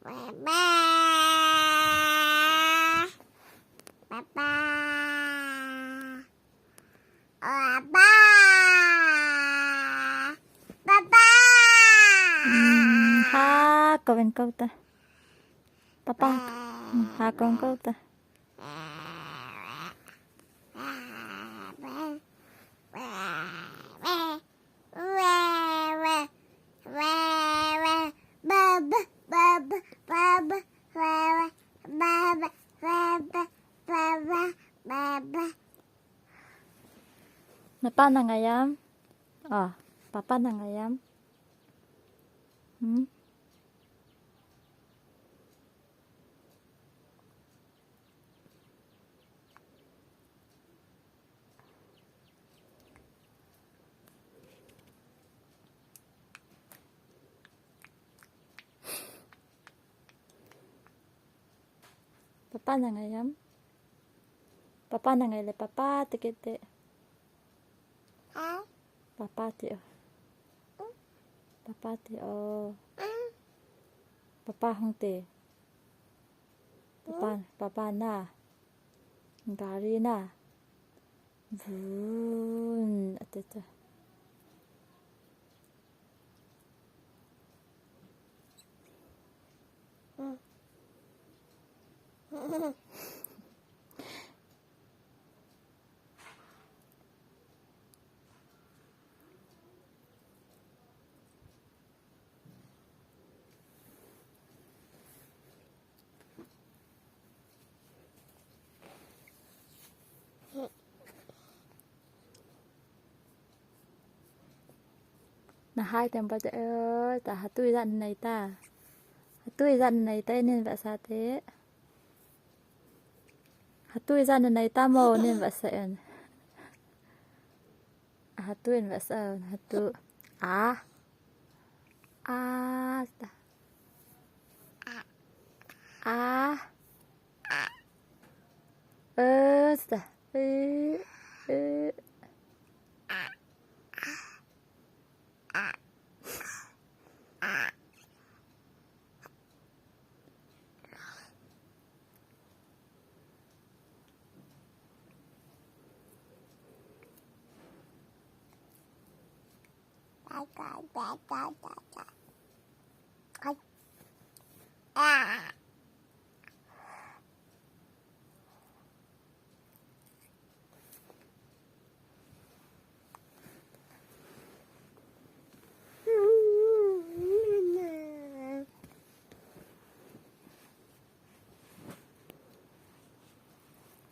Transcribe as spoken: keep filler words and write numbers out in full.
Papa. Papa. Papa. Papa. Hmm, ha, kou in kou ta. Papa. Hmm, ha, kou in kou ta. Napa na ngai am? Ah, papa na ngai am? Hmm? Papa na ngai am? Papa na ngai le papa ti kit te. Ha? Papa ti o. Papa ti o. Papa hung te. Papa, papa na. Gari na. Vun, ati ta. Na hai tem ba te, eh, ta hatui ijat na nei ta. Hatui ijat na nei ta, nin vasa te. Hatui ijat na nei ta mo, nin vasa en. Hatui in vasa, hatui. A. A, ta. A. E, ta. E, e.